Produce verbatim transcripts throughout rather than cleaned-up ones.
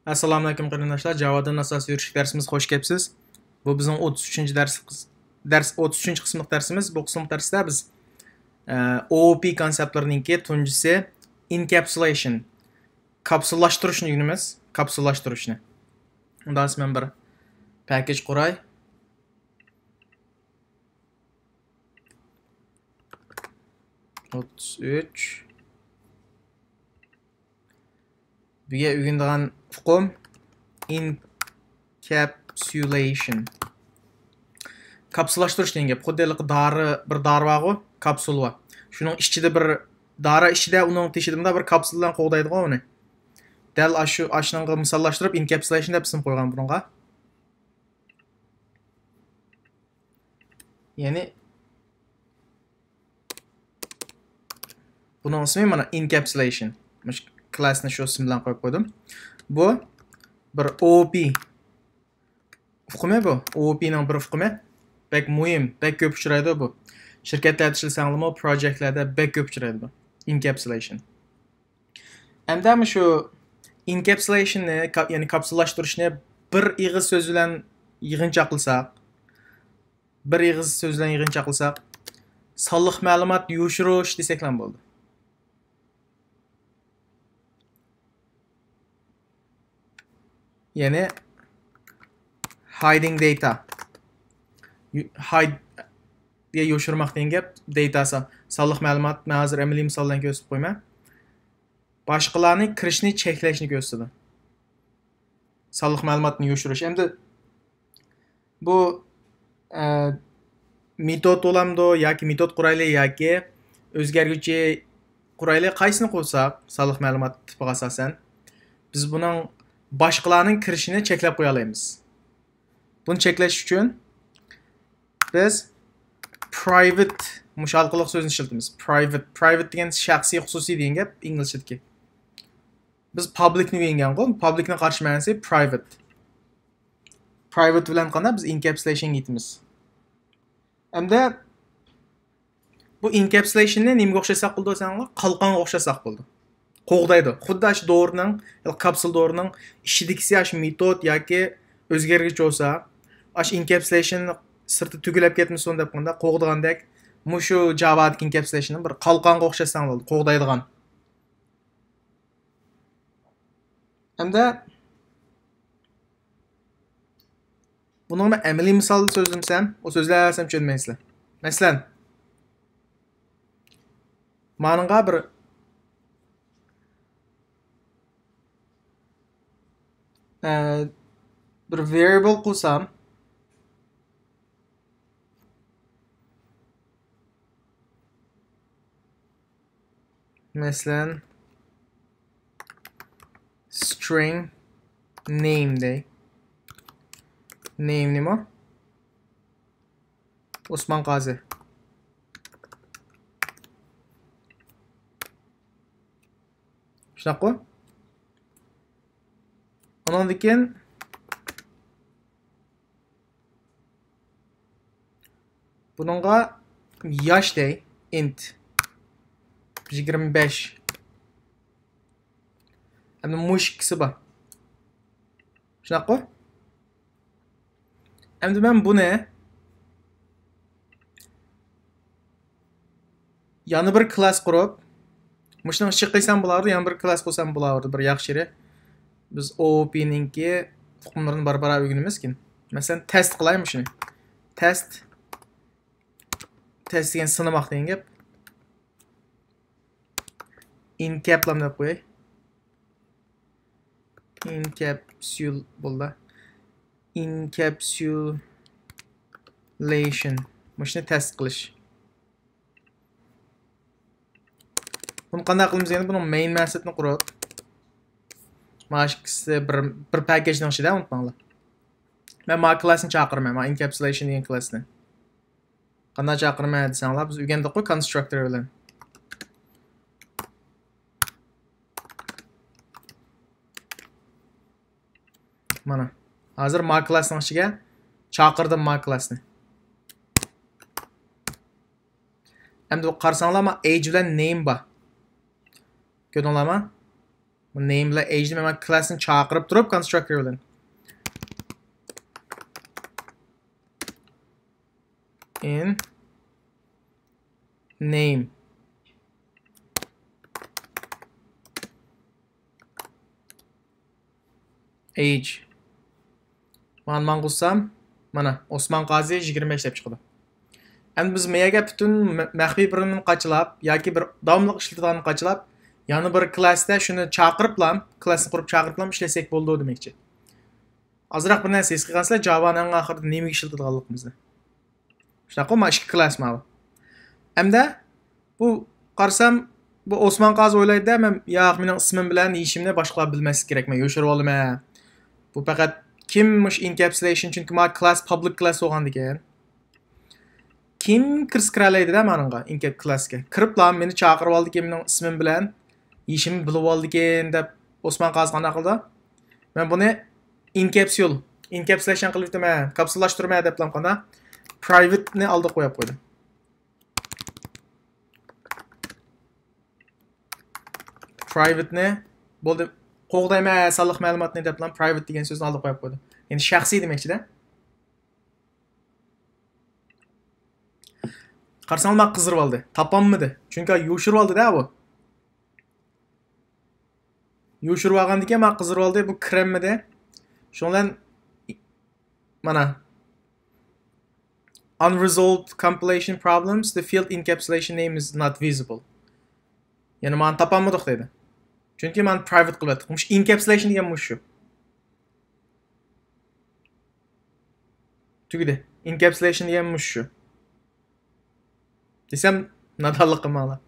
ئەسسالامۇئەلەيكۇم قېرىنداشلار، جاۋادىن ئاساسىي يۈرۈشلۈك دەرسىمىزگە خوش كەپسىز. بۇ بىزنىڭ ئوتتۇز ئۈچىنچى دەرس، دەرس، ئوتتۇز ئۈچىنچى قىسىملىق دەرسىمىز. بۇ قىسىملىق دەرستە بىز، ئە، ئوئوپى كونسېپتلىرىنىڭكى تۇنجىسى encapsulation، كاپسۇللاشتۇرۇشنى ئۆگىنىمىز. كاپسۇللاشتۇرۇشنى. ئۇنداق مەن بىر پەكىج قۇراي. ئوتتۇز ئۈچ. بۈگۈن ئۆگىنىدىغان ئۇقۇم encapsulation. كاپسۇللاشتۇرۇش دېگەن گەپ. خۇددى ھېلىقى دارى، بىر دارى بارغۇ، كاپسۇل بار. شۇنىڭ ئىچىدە بىر، دارى ئىچىدە ئۇنىڭ تېشىدا مۇنداق بىر كاپسۇل بىلەن قوغدايدىغۇ ئۇنى. دەل ئاشۇ، ئاشۇنىڭغا مىساللاشتۇرۇپ encapsulation دەپ ئىسىم قويغان بۇنىڭغا. يەنى بۇنىڭ ئىسمى مانا encapsulation. مۇشۇ كلاسنى شۇ ئىسىم بىلەن قويۇپ قويدۇم. بۇ بىر ئوئوپى ئۇقۇمى بۇ. ئوئوپىنىڭ بىر ئۇقۇمى. بەك مۇھىم، بەك كۆپ ئۇچرايدۇ بۇ. شىركەتلەردە ئىشلىسەڭلارمۇ، پروجېكتلەردە بەك كۆپ ئۇچرايدۇ بۇ. Encapsulation. ئەمدى مۇشۇ encapsulation نى، كا-، يەنى كاپسۇللاشتۇرۇشنى بىر ئېغىز سۆز بىلەن يىغىنچاقلىساق، بىر ئېغىز سۆز بىلەن يىغىنچاقلىساق، سانلىق مەلۇمات يوشۇرۇش دېسەكلا بولىدۇ. يەنى hiding data. يو-، hide دە يوشۇرماق دېگەن گەپ، data سا-، سانلىق مەلۇمات، مەن ھازىر ئەمەلىي مىسال بىلەن كۆرسىتىپ قويىمەن. باشقىلارنى كىرىشنى چەكلەشنى كۆرسىتىدۇ. سانلىق مەلۇماتنى يوشۇرۇش. ئەمدى بۇ، ئە، مېتود بولامدۇ ياكى مېتود قۇرايلى ياكى ئۆزگەرگۈچى قۇرايلى، قايسىنى قۇرساق، سانلىق مەلۇمات تىپىغا ئاساسەن، بىز بۇنىڭ باشقىلارنىڭ كىرىشىنى چەكلەپ قويالايمىز. بۇنى چەكلەش ئۈچۈن بىز private مۇشۇ ھالقىلىق سۆزنى ئىشلىتىمىز. Private، private دېگەن شەخسىي، خۇسۇسىي دېگەن گەپ ئىنگلىزچىدىكى. بىز public نى ئۆگەنگەنغۇ، public نىڭ قارشى مەنىسى private. Private بىلەن قانداق بىز encapsulation يېتىمىز. ئەمدى بۇ encapsulation نى نېمىگە ئوخشاتساق بولىدۇ دېسەڭلار، قالقانغا ئوخشاتساق بولىدۇ. قوغدايدۇ. خۇددى شۇ دورىنىڭ، كاپسۇل دورىنىڭ ئىچىدىكىسى ئاشۇ مېتود ياكى ئۆزگەرگۈچ بولسا، ئاشۇ encapsulation سىرتى تۈگۈلەپ كەتمىسۇن دەپ قانداق قوغدىغاندەك، مۇشۇ جاۋادىكى encapsulation نى بىر قالقانغا ئوخشاتساڭ بولىدۇ، قوغدايدىغان. ئەمدى بۇنىڭ مەن ئەمەلىي مىسالدا سۆزلىمىسەم، ئۇ سۆزلەۋەرسەم چۈشەنمەيسىلەر. مەسىلەن، مانىڭغا بىر، ئە، بىر variable قىلسام، مەسىلەن، string name دەي. Name نېمە؟ ئوسمان قازى. شۇنداققۇ؟ ئۇنىڭدىن كېيىن بۇنىڭغا ياش دەي، int. يىگىرمە بەش. ئەمدى مۇشۇ ئىككىسى بار. شۇنداققۇ؟ ئەمدى مەن بۇنى يەنە بىر كلاس قۇرۇپ، مۇشۇنىڭ ئىچىگە قىلسام بولاۋېرىدۇ، يەنە بىر كلاس قۇرسام بولاۋېرىدۇ، بىر ياخشى يېرى. بىز ئوئوپىنىڭكى ئۇقۇملىرىنى بارا-بارا ئۆگىنىمىز كېيىن. مەسىلەن، تېست قىلاي مۇشۇنى. تېست. تېست دېگەن سىنىماق دېگەن گەپ. ئىنكەپلام دەپ قوياي. ئىنكەپسۇل بولدى. ئىنكەپسۇلەيشن. مۇشۇنى تېست قىلىش. بۇنى قانداق قىلىمىز يەنە؟ بۇنىڭ مەين مەسىتىنى قۇرۇپ، مانا شۇ ئىككىسى بىر، بىر پاكەجنىڭ ئىچىدە، ئۇنتۇماڭلار. مەن مانا كلاسنى چاقىرىمەن، مانا ئىنكەپسۇلەيشن دېگەن كلاسنى. قانداق چاقىرىمەن دېسەڭلار، بىز ئۆگەندۇققۇ كونستراكتور بىلەن. مانا. ھازىر مانا كلاسنىڭ ئىچىگە چاقىردىم مانا كلاسنى. ئەمدى قارىساڭلار، مانا ئەيج بىلەن نېيم بار. كۆردۈڭلارمۇ؟ نېيم بىلەن ئېيجنى مەن كلاسنى چاقىرىپ تۇرۇپ، كونستراكتور بىلەن. ئىن نېيم. ئېيج. مانا ماڭغۇزسام، مانا، ئوسمان قازى يىگىرمە بەش دەپ چىقىدۇ. ئەمدى بىز مەيەگە پۈتۈن مە-، مەخپىي بىرىمنى قاچىلاپ ياكى بىر داۋاملىق ئىشلىتىدىغاننى قاچىلاپ، يەنە بىر كلاستا شۇنى چاقىرىپلام، كلاسنى قۇرۇپ چاقىرىپلام ئىشلەتسەك بولىدۇ دېمەكچى. ئازراق بىر نەرسە ھېس قىلغانسىلەر، جاۋانىڭ ئاخىرىدا نېمىگە ئىشلىتىدىغانلىقىمىزنى. شۇنداققۇ، ما ئىككى كلاس ماۋۇ. ئەمدى بۇ قارىسام، بۇ ئوسمان قازى ئويلايدۇ-دە، مەن، ياق، مېنىڭ ئىسمىم بىلەن يېشىمنى باشقىلار بىلمەسلىكى كېرەك، مەن يوشۇرۇۋالىمەن. بۇ پەقەت كىم مۇشۇ ئىنكەپسۇلەيشن، چۈنكى ما كلاس پابلىك كلاس بولغاندىكىن. كىم كىرسە كىرەلەيدۇ-دە مانىڭغا، ئىنكەپ كلاسكا. كىرىپلا مېنى چاقىرىۋالدىكىن، مېنىڭ ئىسمىم بىلەن يېشىمنى بىلىۋالدىكىن دەپ ئوسمان قازى قانداق قىلىدۇ؟ مەن بۇنى ئىنكەپسۇل، ئىنكەپسۇلەيشن قىلىۋېتىمەن، كاپسۇللاشتۇرىمەن دەپلا قانداق؟ پرايۋېتنى ئالدىغا قويۇپ قويدۇم. پرايۋېتنى، بولدى، قوغدايمەن سانلىق مەلۇماتنى دەپلا پرايۋېت دېگەن سۆزنى ئالدىغا قويۇپ قويدۇم. يەنى شەخسىي دېمەكچىدە. قارىساڭلار ماڭا قىزىرىۋالدى. تاپالمىدى. چۈنكى يوشۇرۇۋالدى-دە بۇ. يوشۇرۇۋالغاندىكىن ماڭا قىزىرىۋالدى. بۇ كىرەلمىدى. شۇنىڭ بىلەن مانا unresolved compilation problems, the field encapsulation name is not visible. يەنى مانا تاپالمىدۇق دەيدۇ. چۈنكى مانا پرايۋېت قىلىۋەتتۇق. مۇشۇ ئىنكەپسۇلەيشن دېگەن مۇشۇ. تۈگىدى. ئىنكەپسۇلەيشن دېگەن مۇشۇ. دېسەم، نادانلىق قىلماڭلار.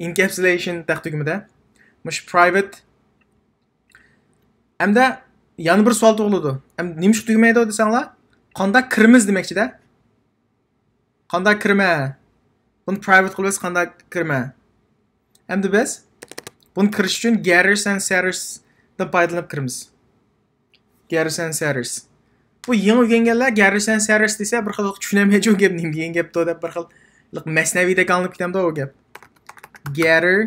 ئىنكەپسۇلەيشن تەق تۈگمىدە. مۇشۇ پرايۋېت. ئەمدى يەنە بىر سوئال تۇغۇلىدۇ. ئەمدى نېمىشقا تۈگمەيدۇ دېسەڭلار، قانداق كىرىمىز دېمەكچىدە. قانداق كىرىمە؟ بۇنى پرايۋېت قىلىۋەتسە قانداق كىرىمە؟ ئەمدى بىز بۇنى كىرىش ئۈچۈن گەررىس ئەند سەررىسدىن پايدىلىنىپ كىرىمىز. گەررىس ئەند سەررىس. بۇ يېڭى ئۆگەنگەنلەر گەررىس ئەند سەررىس دېسە، بىر خىل چۈشىنەلمەيدۇ گەپ، نېمە دېگەن گەپتۇ دەپ، بىر خىل مەسنەۋىدەك ئاڭلىنىپ كېتەمدۇ ئۇ گەپ. گەرر،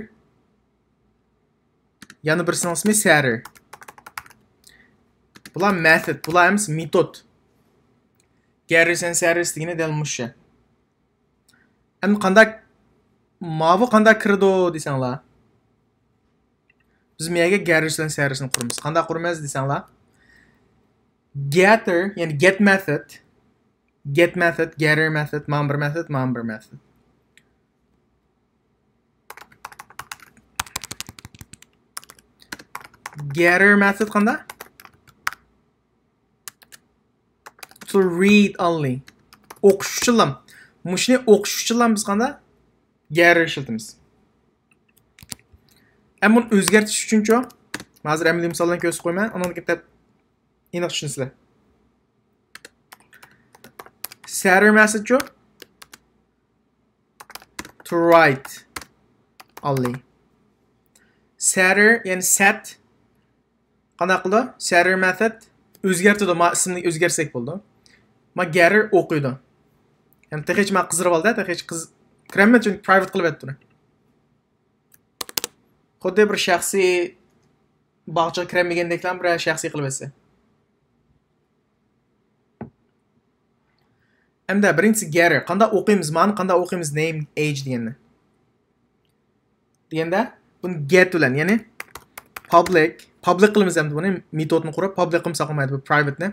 يەنە بىرسىنىڭ ئىسمى سەرر. بۇلار مېتود، بۇلار ھەممىسى مېتود. گەررىس ئەند سەررىس دېگىنى دەل مۇشۇ. ئەمدى قانداق، ماۋۇ قانداق كىرىدۇ دېسەڭلار. بىز مەيەگە گەررىس بىلەن سەررىسنى قۇرىمىز. قانداق قۇرىمىز دېسەڭلار. گېتتېر، يەنى گېت مېتود. گېت مېتود، گېتتېر مېتود، مانا بىر مېتود، مانا بىر مېتود. گېتتېر مېتود قانداق؟ To read only. ئوقۇش ئۈچۈنلا. مۇشۇنى ئوقۇش ئۈچۈنلا بىز قانداق؟ گېتتېر ئىشلىتىمىز. ئەمما بۇنى ئۆزگەرتىش ئۈچۈنچۇ؟ ھازىر ئەمەلىي مىسال بىلەن كۆرسىتىپ قويىمەن. ئۇنىڭدىن كېيىن ئېنىق چۈشىنىسىلەر. سەررىس مېتودچۇ؟ To write only. سەررىس، يەنى سەت. قانداق قىلىدۇ؟ سەررىس مېتود ئۆزگەرتىدۇ. ما ئىسىمنى ئۆزگەرتسەك بولىدۇ. ما گېتتېر ئوقۇيدۇ. يەنى تېخىچە ما قىزىرىۋالدى، تېخىچە قىز-، كىرەلمىدى، چۈنكى پرايۋېت قىلىۋەتتى ئۇنى. خۇددى بىر شەخسىي باغچىغا كىرەلمىگەندەكلا بىر شەخسىي قىلىۋەتسە. ئەمدى بىرىنچىسى گېتتېر. قانداق ئوقۇيمىز؟ مانى قانداق ئوقۇيمىز؟ نېيم، ئېيج دېگەننى. دېگەندە، بۇنى گېت بىلەن، يەنى پابلىك، پابلىك قىلىمىز ئەمدى بۇنى، مېتودنى قۇرۇپ، پابلىك قىلمىساق بولمايدۇ، بۇ پرايۋېتنى.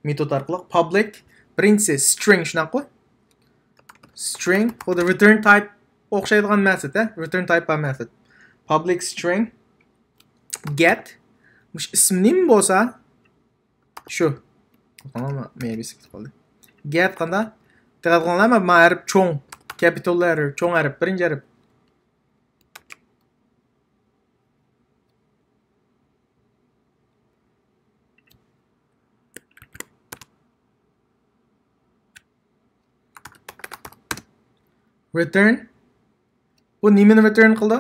مېتود ئارقىلىق پابلىك، بىرىنچىسى سترىڭ، شۇنداققۇ؟ سترىڭ، خۇددى رېتۇرن تايپ ئوخشايدىغان مېتود، ھە؟ رېتۇرن تايپ بار مېتود. پابلىك سترىڭ، گېت، مۇشۇ ئىسمى نېمە بولسا، شۇ. مەيبىسى كېتىپ قالدى. گېت قانداق؟ دىققەت قىلىڭلار، ما ھەرپ چوڭ. كەپىتال لېتتېر، چوڭ ھەرپ، بىرىنچى ھەرپ. رېتۇرن. بۇ نېمىنى رېتۇرن قىلدى؟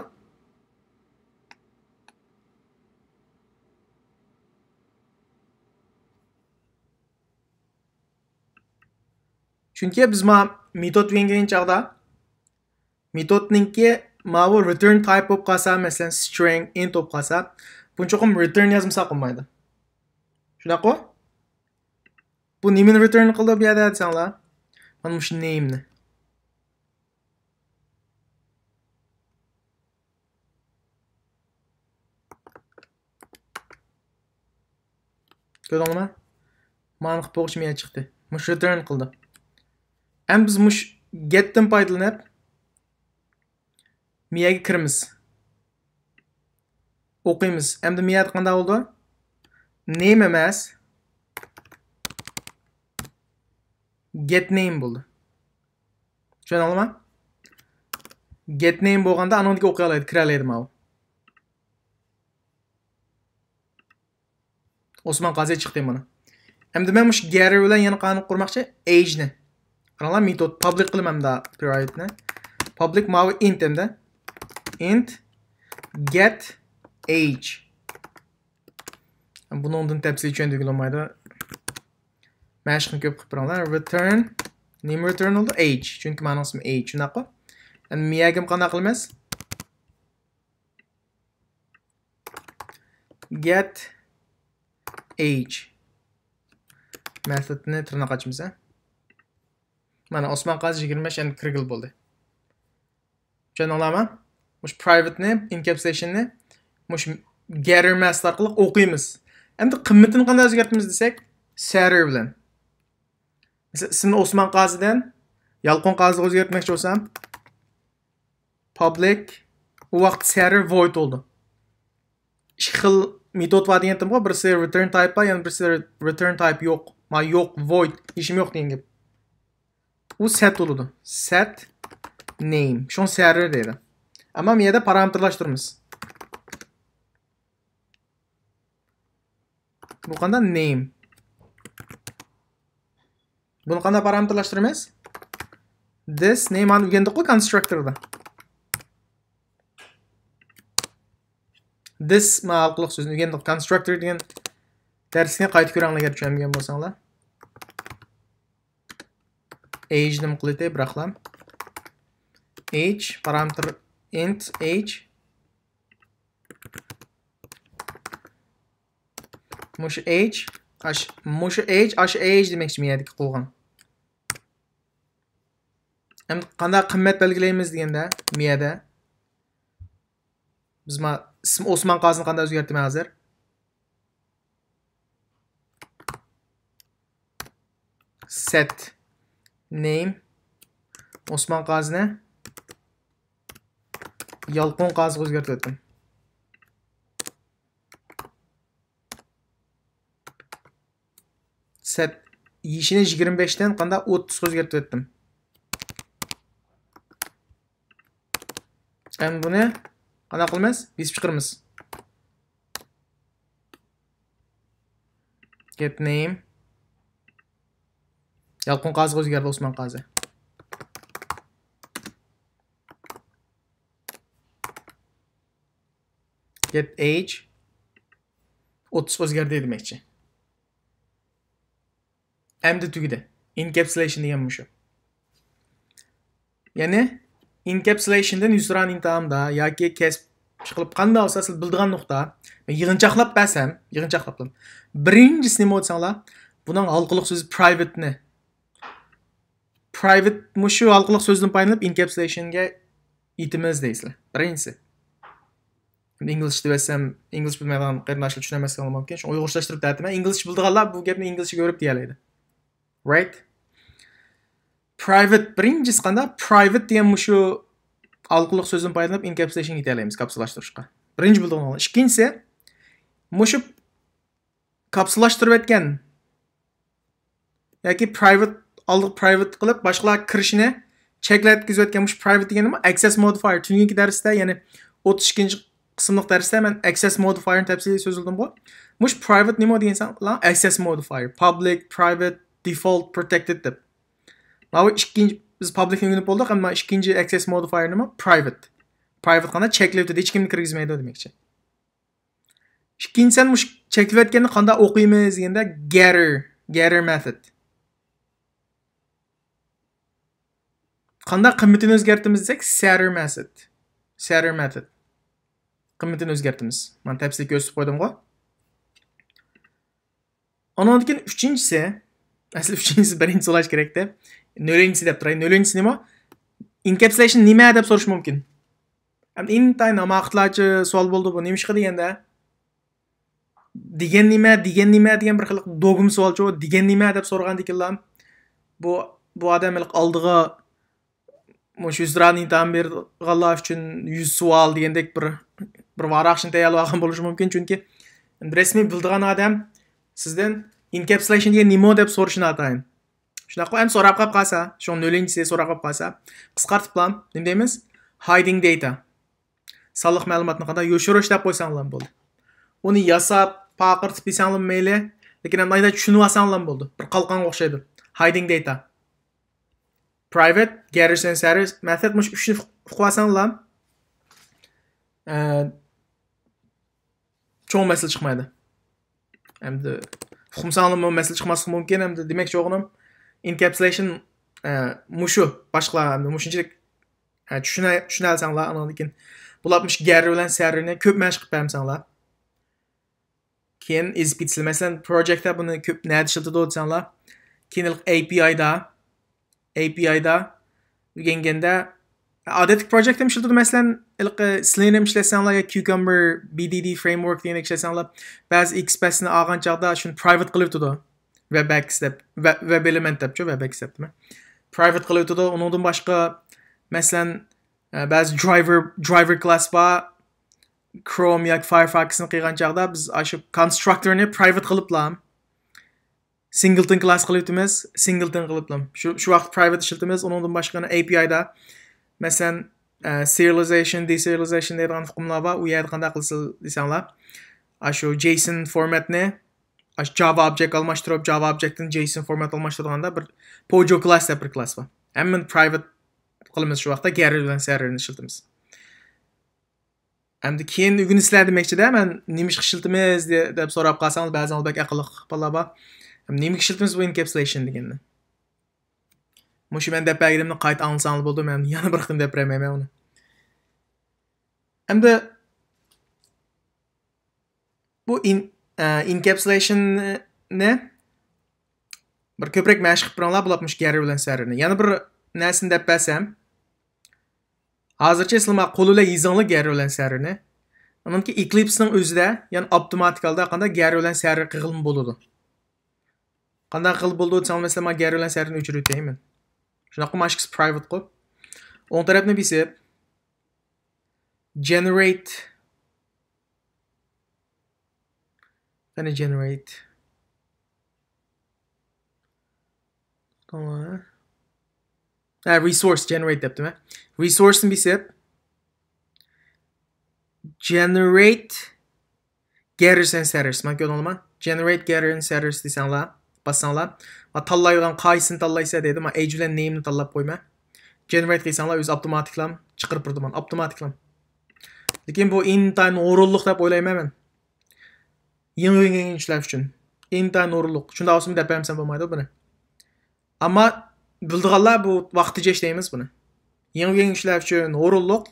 چۈنكى بىز ما مېتود ئۆگەنگەن چاغدا مېتودنىڭكى ماۋۇ return type بولۇپ قالسا، مەسىلەن، string، int بولۇپ قالسا، بۇنى چوقۇم return يازمىساق بولمايدۇ. شۇنداققۇ؟ بۇ نېمىنى return قىلدى بۇ يەردە دېسەڭلار؟ مانا مۇشۇ name نى. كۆردۈڭلارمۇ؟ مانا قىلىپ بولغۇچە مىيە چىقتى. مۇشۇ return قىلدى. ئەمدى بىز مۇشۇ get تىن پايدىلىنىپ مىيەگە كىرىمىز. ئوقۇيمىز. ئەمدى مىيەدە قانداق بولدى؟ Name ئەمەس، get name بولدى. چۈشەندىڭلارمۇ؟ Get name بولغاندا ئانىڭدىكى ئوقۇيالايدۇ، كىرەلەيدۇ ماۋۇ. ئوسمان قازى چىقتى مانا. ئەمدى مەن مۇشۇ getter بىلەن يەنە قانداق قۇرماقچى؟ Age نى. قاراڭلار، مېتود public قىلىمەن مۇندا private نى. Public ماۋۇ int ئەمدى. Int get age. بۇنىڭدىن تەپسىلىي چۈشەندۈرگىلى بولمايدۇ. مەشىقنى كۆپ قىلىپ بېرىڭلار. Return. نېمە return بولدى؟ Age. چۈنكى مانىڭ ئىسمى age. شۇنداققۇ؟ ئەمدى مىيەگىمۇ قانداق قىلىمىز؟ Get age مېتودنى تىرناق ئاچىمىز، ھە. مانا، ئوسمان قازى يىگىرمە بەش ئەمدى كىرگىلى بولدى. چۈشەندىڭلارمۇ؟ مۇشۇ private نى، encapsulation نى مۇشۇ getter method ئارقىلىق ئوقۇيمىز. ئەمدى قىممىتىنى قانداق ئۆزگەرتىمىز دېسەك، setter بىلەن. مەسىلەن، ئىسمىنى ئوسمان قازىدىن يالقۇن قازىغا ئۆزگەرتمەكچى بولسام، public، ئۇ ۋاقىت setter void بولىدۇ. ئىككى خىل مېتود بار دېگەنتىمغۇ، بىرسى return type بار، يەنە بىرسى return type يوق. ما يوق، void، ھېچنېمە يوق دېگەن گەپ. ئۇ set بولىدۇ. Set name. شۇڭا setter دەيدۇ. ئەمما بۇ يەردە پارامېتىرلاشتۇرىمىز. بۇ قانداق؟ Name. بۇنى قانداق پارامېتىرلاشتۇرىمىز؟ This name ئۆگەندۇققۇ constructor دا. This ما ھالقىلىق سۆزنى ئۆگەندۇق. Constructor دېگەن دەرسنى قايتا كۆرۈڭلار، ئەگەر چۈشەنمىگەن بولساڭلار. Age نېمە قىلىتى بىراقلا. Age پارامېتىر int age. مۇشۇ age، ئاش-، مۇشۇ age، ئاشۇ age دېمەكچى مىيەدىكى قىلغان. ئەمدى قانداق قىممەت بەلگىلەيمىز دېگەندە، مىيەدە. بىز ما-، ئىسمى ئوسمان قازىنى قانداق ئۆزگەرتىمەن ھازىر؟ Set name ئوسمان قازىنى يالقۇن قازىغا ئۆزگەرتىۋەتتىم. Set يېشىنى يىگىرمە بەشتىن قانداق ئوتتۇزغا ئۆزگەرتىۋەتتىم. ئەمدى بۇنى قانداق قىلىمىز؟ بېسىپ چىقىرىمىز. Get name. يالقۇن قازىغا ئۆزگەردى، ئوسمان قازى. Get age. ئوتتۇز ئۆزگەردى دېمەكچى. ئەمدى تۈگىدى. Encapsulation دېگەن مۇشۇ. يەنى encapsulation دىن يۈزتۇرانە ئىمتىھاندا ياكى كەسىپ ئىشقىلىپ قانداق بولسا سىز بىلىدىغان نۇقتا. مەن يىغىنچاقلاپ بەرسەم، يىغىنچاقلاپلا. بىرىنچىسى نېمە دېسەڭلار؟ بۇنىڭ ھالقىلىق سۆزى private نى. Private مۇشۇ ھالقىلىق سۆزدىن پايدىلىنىپ encapsulation گە ئېيتىمىز دەيسىلەر. بىرىنچىسى. ئىنگلىزچە دېۋەتسەم، ئىنگلىزچە بىلمەيدىغان قېرىنداشلار چۈشىنەلمەسلىكى مۇمكىن. شۇڭا ئۇيغۇرچىلاشتۇرۇپ دەۋەتىمەن. ئىنگلىزچە بىلىدىغانلار بۇ گەپنى ئىنگلىزچىگە ئۆرۈپ دېيەلەيدۇ. Right؟ Private، بىرىنچىسى قانداق؟ Private دېگەن مۇشۇ ھالقىلىق سۆزدىن پايدىلىنىپ encapsulation يېتەلەيمىز، كاپسۇللاشتۇرۇشقا. بىرىنچى بىلىدىغان. ئىككىنچىسى، مۇشۇ كاپسۇللاشتۇرۇۋەتكەن ياكى private، ئالدىغا private قىلىپ، باشقىلار كىرىشىنى چەكلەتكۈزۈۋەتكەن مۇشۇ private دېگەنمۇ access modifier. تۈنۈگۈنكى دەرستە، يەنى ئوتتۇز ئىككىنچى قىسىملىق دەرستە مەن access modifierنى تەپسىلىي سۆزلىدىمغۇ. مۇشۇ private نېمە دېگەن ساڭلار؟ Access modifier. Public، private، default، protected دەپ. ماۋۇ ئىككىنچى، بىز publicنى ئۆگىنىپ بولدۇق، ئەمما ئىككىنچى access modifierنىمۇ private. Private قانداق؟ چەكلىۋېتىدۇ، ھېچكىمنى كىرگۈزمەيدۇ دېمەكچى. ئىككىنچىسى، مۇشۇ چەكلىۋەتكەننى قانداق ئوقۇيمىز دېگەندە، getter، getter method. قانداق قىممىتىنى ئۆزگەرتىمىز دېسەك، setter method. server method. قىممىتىنى ئۆزگەرتىمىز. مانا تەپسىلىي كۆرسىتىپ قويدۇمغۇ. ئۇنىڭدىن كېيىن ئۈچىنچىسى، ئەسلى ئۈچىنچىسى بىرىنچىسى بولۇش كېرەكتى. نۆلىنچىسى دەپ تۇراي. نۆلىنچىسى نېمە؟ Encapsulation نېمە دەپ سورىشى مۇمكىن. ئەمدى ئىنتايىن ھاماقىتلارچە سوئال بولدى بۇ. نېمىشقا دېگەندە، دېگەن نېمە، دېگەن نېمە دېگەن بىر خىل دوگما سوئالچۇ. دېگەن نېمە دەپ سورىغاندىكىنلا، بۇ، بۇ ئادەم ھېلىقى ئالدىغا مۇشۇ ئىزدىرانى ئىمتىھان بېرىدىغانلار ئۈچۈن يۈز سوئال دېگەندەك بىر، بىر ۋاراقشىنى تەييارلىۋالغان بولۇشى مۇمكىن، چۈنكى رەسمىي بىلىدىغان ئادەم سىزدىن ئىنكەپسۇلەيشن دېگەن نېمە دەپ سورىشى ناتايىن. شۇنداققۇ، ئەمدى سوراپ قاپ قالسا، شۇ نۆلىنچىسى سوراپ قاپ قالسا، قىسقارتىپلا نېمە دەيمىز؟ Hiding data. سانلىق مەلۇماتنى قانداق يوشۇرۇش دەپ قويساڭلار بولدى. ئۇنى ياساپ، پارقىرىتىپ دېسەڭلار مەيلى، لېكىن ئەمدى ئايدا چۈشىنىۋالساڭلار بولدى. بىر قالقانغا ئوخشايدۇ. Hiding data. Private، garage and service method، مۇشۇ ئۈچنى ئۇقۇۋالساڭلار، ئە، چوڭ مەسىلە چىقمايدۇ. ئەمدى ئۇقمىساڭلارمۇ مەسىلە چىقماسلىقى مۇمكىن. ئەمدى دېمەكچى بولغىنىم، encapsulation، ئە، مۇشۇ، باشقىلار ئەمدى مۇشۇنچىلىك، ئە، چۈشىنە-، چۈشىنەلسەڭلار، ئاندىن كېيىن بۇلار مۇشۇ garage بىلەن server نى كۆپ مەشىق قىلىپ بەرمىسەڭلار. كېيىن ئېزىپ كېتىسىلەر. مەسىلەن، project تا بۇنى كۆپ نەدە ئىشلىتىدۇ دېسەڭلار، كېيىن ھېلىقى A P I دا، A P I دا ئۆگەنگەندە، ئادەتتىكى project ھەم ئىشلىتىدۇ. مەسىلەن، ھېلىقى Selenium ئىشلەتسەڭلار يا Cucumber، B D D framework دېگەندەك ئىشلەتسەڭلار، بەزى XPath نى ئالغان چاغدا شۇنى private قىلىۋېتىدۇ. WebEx دەپ، وە-، Web Element دەپچۇ، WebEx دەپتىمەن. Private قىلىۋېتىدۇ. ئۇنىڭدىن باشقا، مەسىلەن، ئە، بەزى driver، driver class بار. Chrome ياكى Firefox نى قىلغان چاغدا بىز ئاشۇ constructor نى private قىلىپلا، singleton class قىلىۋېتىمىز، singleton قىلىپلا. شۇ، شۇ ۋاقىت private ئىشلىتىمىز، ئۇنىڭدىن باشقا يەنە A P I دا، مەسىلەن، ئە، serialization، deserialization دەيدىغان ئۇقۇملار بار، ئۇ يەردە قانداق قىلىسىز دېسەڭلار، ئاشۇ JSON format نى، ئاشۇ Java object ئالماشتۇرۇپ، Java object تىن JSON format ئالماشتۇرىدىغاندا بىر POJO class دەپ بىر class بار. ھەممىنى private قىلىمىز شۇ ۋاقىتتا، garage بىلەن server نى ئىشلىتىمىز. ئەمدى كېيىن ئۆگىنىسىلەر دېمەكچىدە، مەن نېمىشقا ئىشلىتىمىز دە-، دەپ سوراپ قالساڭلار، بەزىڭلار بەك ئەقىللىق بالىلار بار. نېمىگە ئىشلىتىمىز بۇ encapsulation دېگەننى؟ مۇشۇ مەن دەپ بەرگىنىمنى قايتا ئاڭلىساڭلار بولىدۇ، مەن يەنە بىر قېتىم دەپ بېرەلمەيمەن ئۇنى. ئەمدى بۇ in-، ئە، encapsulation نى بىر كۆپرەك مەشىق قىلىپ بېرىڭلار، بولۇپ مۇشۇ garage بىلەن server نى. يەنە بىر نەرسىنى دەپ بەرسەم، ھازىرچە سىلەر قول بىلەن يېزىڭلار garage بىلەن server نى. ئاندىن كېيىن Eclipse نىڭ ئۆزىدە، يەنى ئاپتوماتىك ھالدا قانداق garage بىلەن server قىلغىلىمۇ بولىدۇ. قانداق قىلىپ بولىدۇ دېسەڭلار، مەسىلەن، مانا garage بىلەن server نى ئۆچۈرۈۋېتەي مەن. شۇنداققۇ، مانا ئىككىسى private قۇ. ئوڭ تەرەپنى بېسىپ، generate. قېنى generate. توغرا. ھە، resource generate دەپتىمەن. Resource نى بېسىپ، generate garage and servers. مانا كۆردۈڭلارمۇ؟ Generate garage and servers دېسەڭلار، باسساڭلار. ما تاللايدىغان قايسىنى تاللايسەن دەيدۇ. ما age بىلەن name نى تاللاپ قويما. Generate قىلساڭلار ئۆزى ئاپتوماتىكلا چىقىرىپ بېرىدۇ مانا، ئاپتوماتىكلا. لېكىن بۇ ئىنتايىن ئورۇنلۇق دەپ ئويلايمەن مەن. يېڭى ئۆگەنگۈچىلەر ئۈچۈن ئىنتايىن ئورۇنلۇق. شۇنداق بولسىمۇ دەپ بەرمىسەم بولمايدۇ بۇنى. ئەمما بىلىدىغانلار بۇ ۋاقىت تېجەش دەيمىز بۇنى. يېڭى ئۆگەنگۈچىلەر ئۈچۈن ئورۇنلۇق،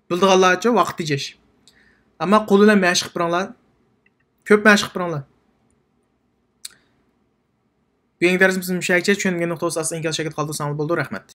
بىلىدىغانلار ئۈچۈن ۋاقىت تېجەش. ئەمما قول بىلەن مەشىق قىلىپ بېرىڭلار. كۆپ مەشىق قىلىپ بېرىڭلار. بۈگۈنكى دەرسىمىز مۇشۇ يەرگىچە. چۈشەنمىگەن نۇقتا بولسا ئاستىغا ئىنكاس شەكلىدە قالدۇرساڭلار بولىدۇ. رەھمەت.